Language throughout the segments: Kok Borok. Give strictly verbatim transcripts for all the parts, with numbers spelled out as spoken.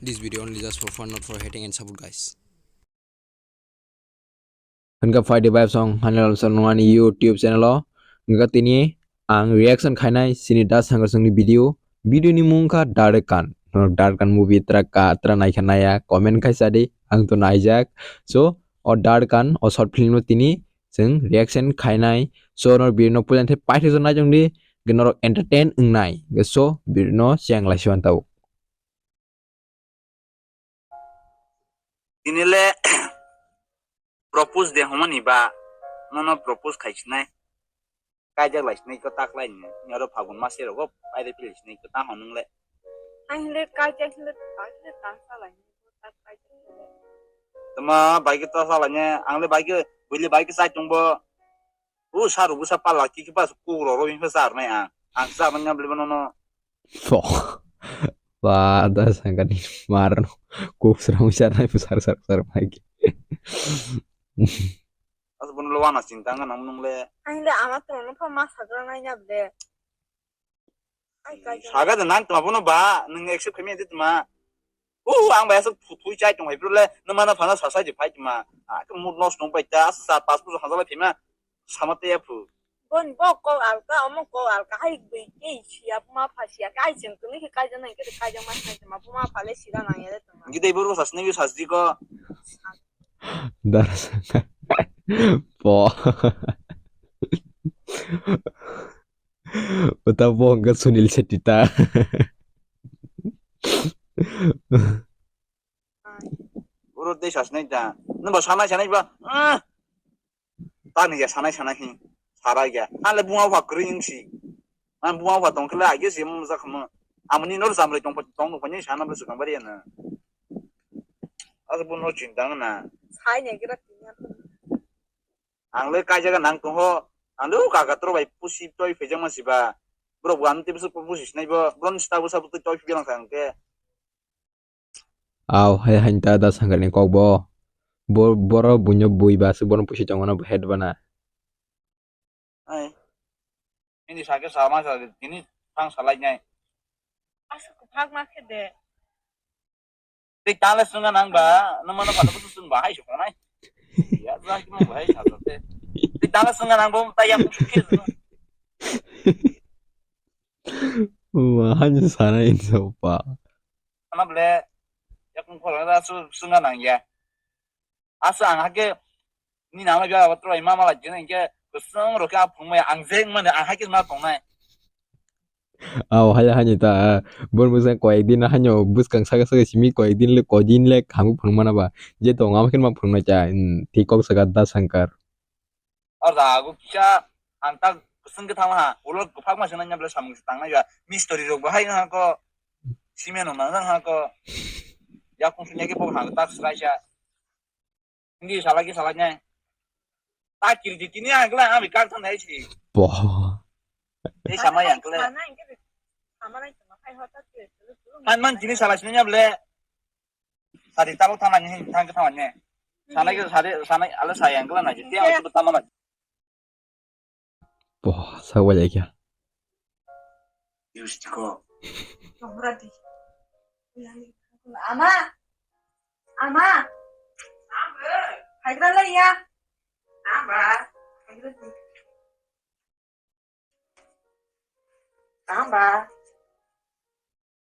This video only just for fun, not for hating and support, guys. Hingke phaidi vibe song hani lal song nungani YouTube channel o. Hingke tini ang reaction khainai sini Da Sankar songni video. Video ni mung kha Darkan. Norok Darkan movie tra ka, tra naikha naya, comment khai sadi, ang to naijak. So, o Darkan, o short film no tini chwng reaction khainai. So, norok video no puila the paithak jora naijong di, norok entertain wngnai. So, video no cheng lai siwan tau. Tini le propose de hwnmani ba, nono propose khai sinai. Kaijak lai sinai ko tak lai ni. Ni oro Phagun mase rogo paide pili sinai ko ta hwnung le. Ang le kaijak le ta le ta sa lai ni ko tak kaijak le. Tama bai ke ta sa lai ni, ang le bai ke, bui le bai ke sai tong bo. U saru busa pala ki ki pas ku ro ro in sa ar nai ang. Ang sa man ngam le nono. Fuck. Ba, Da Sankar ni mar no. Kuk srang sar nai, sar, sar, sar, mai ki. As bun lo wana sing tang nang nung le. Ang le ama to no pha ma sagra nai nya ble. Ai, kai. Saga de nang tma bono ba, nung accept khaimi de tma. U, ang ba asuk phu-, phui chai tong hai bro le, nung mana phana sa sa je phai tma. A, to mood loss nung pai ta, asa sa pas bujor hanja lai phima. Sama te ya phu. Bon bo kok alka, omo kok alka, hai gui ke siya, buma pha siya, kai jeng kuni ke kai jeng nai ke kai jeng mas nai ma, buma pha le sira nang ya de tma. Gidai buru sas ni sas di ko. Dar sanga. Po. Uta bo hwnkha Sunil Shetty ta. Buru tei sas nai ta. Nung bo sanai sanai ba. Ah. Tani ya sanai sanai hin. Sarai ya. Ang le buma pha kwrwi wng si. Ang buma pha tong khle aige si mung jak khamo. Amoni nor jamroi tong tong tong pani sana bwswk kang bari na. Asa buno chinta na. Sai ne gira tinya. Ang le kai jaga nang tong ho. Ang le kaka tro bai pusi toi phejang ma si ba. Bro bu ang te bwswk pusi sinai bo. Bro ni sta bwsa bu toi phejang sang ke. Aw, hai hain ta Da Sankar ni kok bo. Bo, boro buino bui ba aswk bono pusi tongo no bo head bana. Ai. Hindi sakhe sama sa tini thang salai nai. Aswk kwbak ma khe de. Tei tala swnga nang ba, no mano pata pusu sung ba hai sung nai. Ya, ja ki mo ba hai sa te. Tei tala swnga nang ba, ta ya pusu khe. Wa, hanya sana insa pa. Ana ble, yakung khola da su swnga nang ya. Asa ang hake ni nama biya batro ima mala jina inke kusung roke a phungmaya ang jeng mane ang hake ma tongnai. Aw haya hani ta bor bwsang koyek din hanyo bwskang saka saka simi koyek din le koyek din le khamu phungmana ba je tonga ma khin ma phungnai cha thik kok saka Da Sankar. O jago kisa ang ta kusung ke thangma ha ulo kwphak ma sina nyable samung tangnai ya mistori rok bahai ha ko simi no nang ha ko yakung sunya ke bo ha tak srai cha. Hindi salagi salanya. Ta kiri di tini ang kela ami kak thang nai si. Bo. Ni sama yang kela. Kan man tini salah sini nya ble. Sari talo thang ni thang thang ni. Sana ke sari sana ala sayang kela na jadi ang sebut tama na. Boh, sawa ya kya? Yustiko. Ama, ama, haigra lai ya. Amba, haigra lai. Amba.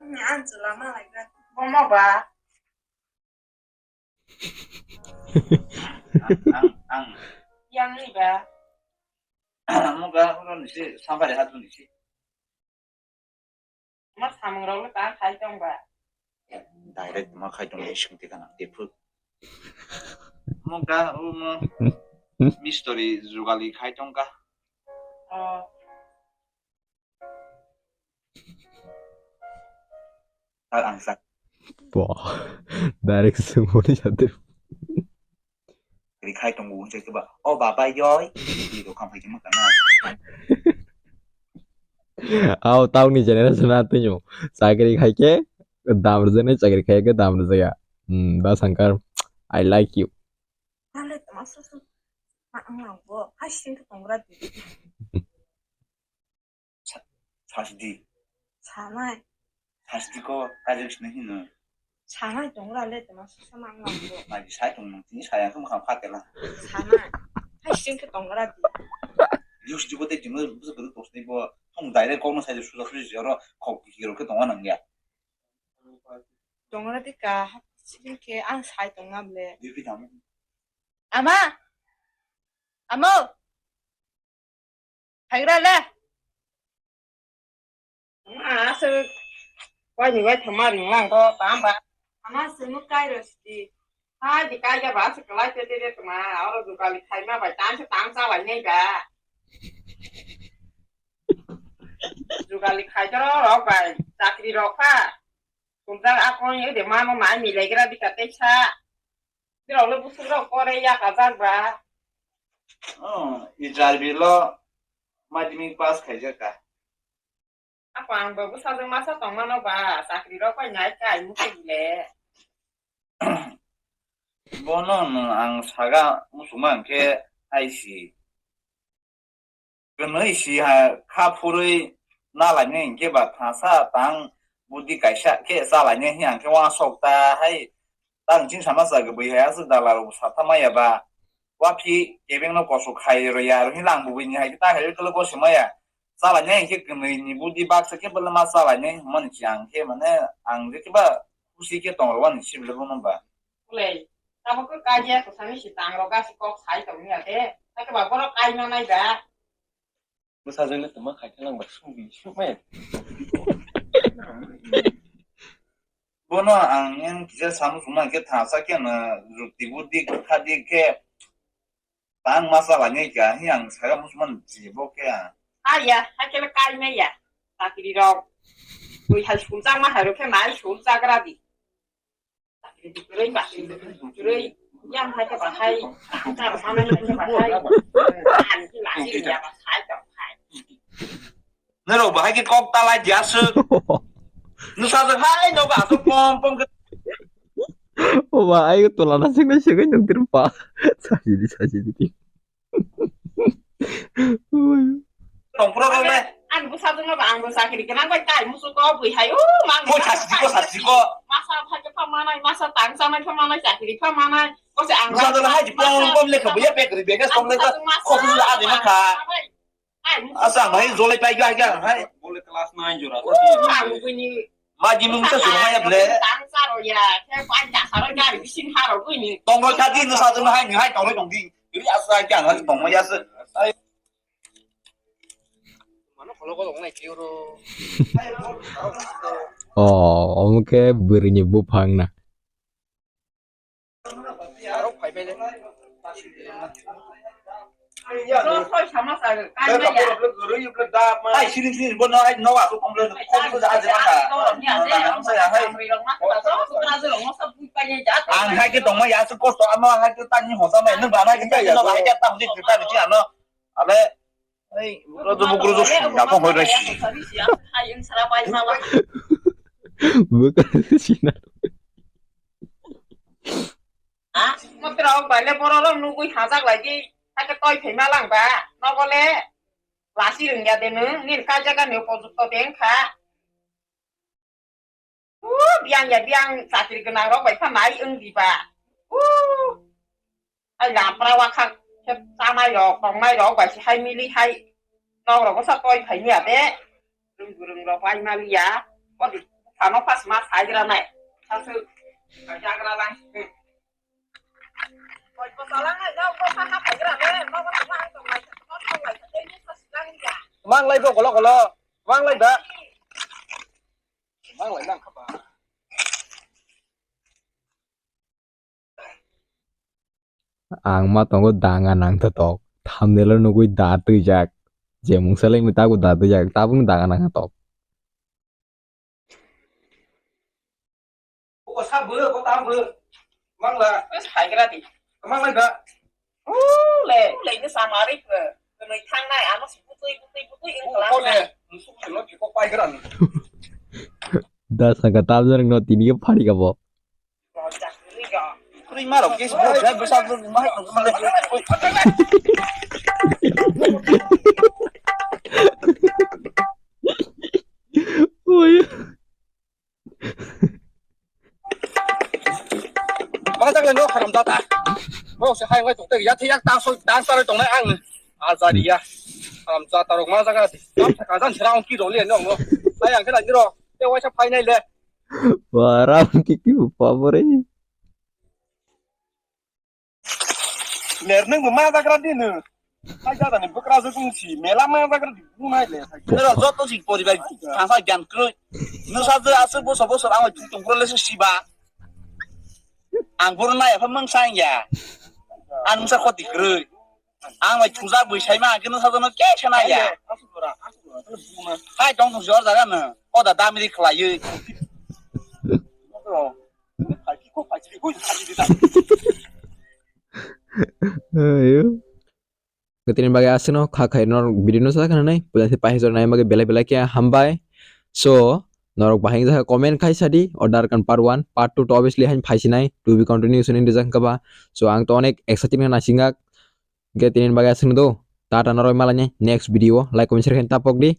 Ang chwla ma lai kha. Bomo ba. Ang, ang, ang. Yang ni ba. Mo ga, mo ni si, sampai ha tu ni si. Ma samung rok le ta khai tong ba. Direct ma khai tong ni sing te kana te phu. Mo ga, o mo. Mistori jugali khai tong ka. Oh. Ang sak. Bo. Direct sumoni chatir. Ri khai tongo hwnjai khe ba. O baba yoi. Ri ro kham phai khe ma kana. Aw tauni generation a twnyo. Chakri khai khe dam rwjaknai chakri khai khe dam rwjaya. Hmm, Da Sankar, I like you. Dale tama susu. Ma ang nang bo. Hai sing khe tongra di. Sa-, sasdi. Sanai. Sasdi ko kajak sina hino. Sanai tongra le tama sasa mang lang bo. Nagi sai tong nang tini saya khe mukhang pha kela. Sanai. Hai sing khe tongra di. Yus jugo te timo bus guru tos ni bo thong direct kok no sai suja suji jero khok ki hero khe tonga nang ya. Tongra di ka sing khe ang sai tong ngam le. Di ki tamo. Ama. Amo. Phaigra le. Aswk. Waini wai thangma ringlang to tamba. Ama sunu kai rasti. Hai di kai ga ba aswk kalai te te te tuma. Oro jugali khaima bai tang se tang sa lai nei ba. Jugali khai to rok bai chakri rok kha. Kunjak akon ye de mano nai milai gra di ka te sa. Birok le busuk rok kore ya kajak ba. Oh, Israel bilo madhyamik pass khaijak ka. Ako ang bo bwsajwk masa tongmano ba, chakri rok bai nai kai muchung le. Bono no ang saga muchungma hwnkhe I C. Kwnwi si ha kha phurwi nalainai hinkhe ba thasa tang budi kaisa khe chalainai hiya hinkhe uansuk ta hai tang chini sama cha kwbwi hai aswk dala rok satha maya ba uaphi kebeng no kosok khai rwya rwhi lang bubui ni hai ta hai kwlwk se maya chalainai hinkhe kwnwi ni budi baksa khe belema chalainai hwnmani si ang khe mane ang je khe ba khusi khe tong rwani si belai bono ba. Ulei, tabuk khe kaiya kwthangni si tang rok gasi kok sai tongya de. Hakhe ba borok kai manai ba. Bwsajwk le twma khai khe lang ba subi sukmai. Bono ang yang kisa samu suma khe thasa khe no jukti budi kha di khe tang ma chala nai kha hi ang saga musuman jibo khe. Aya, hakhe le kai maya. Takri rok. Bui hai sul chang ma hai rok khe nai sul chagra di. Norok bahai khe kok talai di aswk. Nwsajwk hai nogo aswk pom pom khe. Oba, ai tola na sing na sing nung tir pa. Sajidi, sajidi. Tongphuru rok le. Ani bwsajwkno ba ang bo chakri gwnang bai tai muchung kok bui hai o mang. Bo sajidi ko, sajidi ko. Masa phai khe pha manai, masa tang chanai pha manai, chakri pha manai. Ko se ang. Bwsajwkno hai pom pom le kha buya pek ri bega song le kha. Ko bwsajwk ade ma kha. Asa ang hai jolai pai ga ga hai. Bole class nine jora. Ang bui ni. Ma di mung ta suru maya ble. Tang saro ya, khe pai ta saro gari bising haro bui ni. Tongro kha di no sa jung hai ni hai tongro tong di. Ri asa kya hai tong maya se. Mano kholo ko tong nai kiyo ro. Oh, omo khe bwrwini buphang na. Ai, siring siring bo no, ai, no, aku komplain, kok itu aja mata. Ang hai ke tongma ya, aku kosto ama hai ke tani hosa mai, nang bana kita ya, hai ke tang di kita di ano. Ale, ai, rojo bukrojo, ya ko hoi rai. Bukan sih. Ha? Motrok bai le borok rok nugwi hajak lai di, hakhe toi phaima lang ba, nogo le lasi rwngya de nwng, nini kaijaga ni upojukto de wngkha. Uuh, biyang ya biyang chakri gwnang rok bai pha nai wng di ba. Uuh, ai lapra wakha khe chanai rok, tongnai rok bai se hai mili hai. Nok rogo sa toi phai mia de. Rung rung rok pai ma liya. Ko di phano pas ma sai gra nai. Sa su. Ka jagra lang. Koi ko salang ai jao ko sa ka phai gra de. Ko ko ma ai to mai. Ko ko mai. Mang lai bo kolo kolo. Mang lai da. Mang lai nang kha ba. Ang ma tongo danga nang ta tok. Thumbnail o nugwi da twijak. Je mungsa lengmi tago da twijak. Tabuk danga nang ta tok. O sa bwrwi, o ta bwrwi. Mang la. Wis phai gra di. Mang la da. Ule, ule ni samari phe. Kwnwi thangnai, ano se butwi, butwi, butwi wng kha. Kole, nusuk se no kiko pai gra ni. Da saka tabjak no tini ke phari ka bo. Kri maro, kis bo, ya bisa bo, ma, ma, ma. Oi. Ma jaga no haram jata. Mo se hai ngai tok te ya thyak tang soi tang soi tongnai ang. Ajari ya. Haram jata rok ma jaga di. Kam sa kajan sira ong ki roli no mo. Hai ang khe lai ro. Te waisa phainai le. Wara ki ki pabore. Ler nung bo ma jagra di nung. Hai jaga ni bukra jukung si mela ma jagra di bu nai le. Kira joto si poribai thangsa gyan kroi. Nung sa je asuk boso boso ang tu tong pro le si ba. Ang buru nai pha mang sang ya. Ang sa khoti kroi. Ang bai thuja bui sai ma kino sa no ke sana ya. Hai tong tong jor jaga no. O da damri khlai. Ayo. Ketini bagwi aswkno kha khai norok video no sa khana nai. Puila se pahi jor nai bagwi belai belai khe hambai. So, norok bahai wngkha comment khai sadi. Order kan part one, part two to obviously hain phaisinai. To be continuation in rijak wngkha ba. So, ang to onek excited wngkha naisingak. Ketini bagwi aswkno do. Tata norok malani next video. Like, comment, share khain tapok di.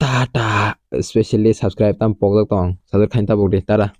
Tata. Especially subscribe tam pokjak tong. Subscribe khain tapok di. Tata.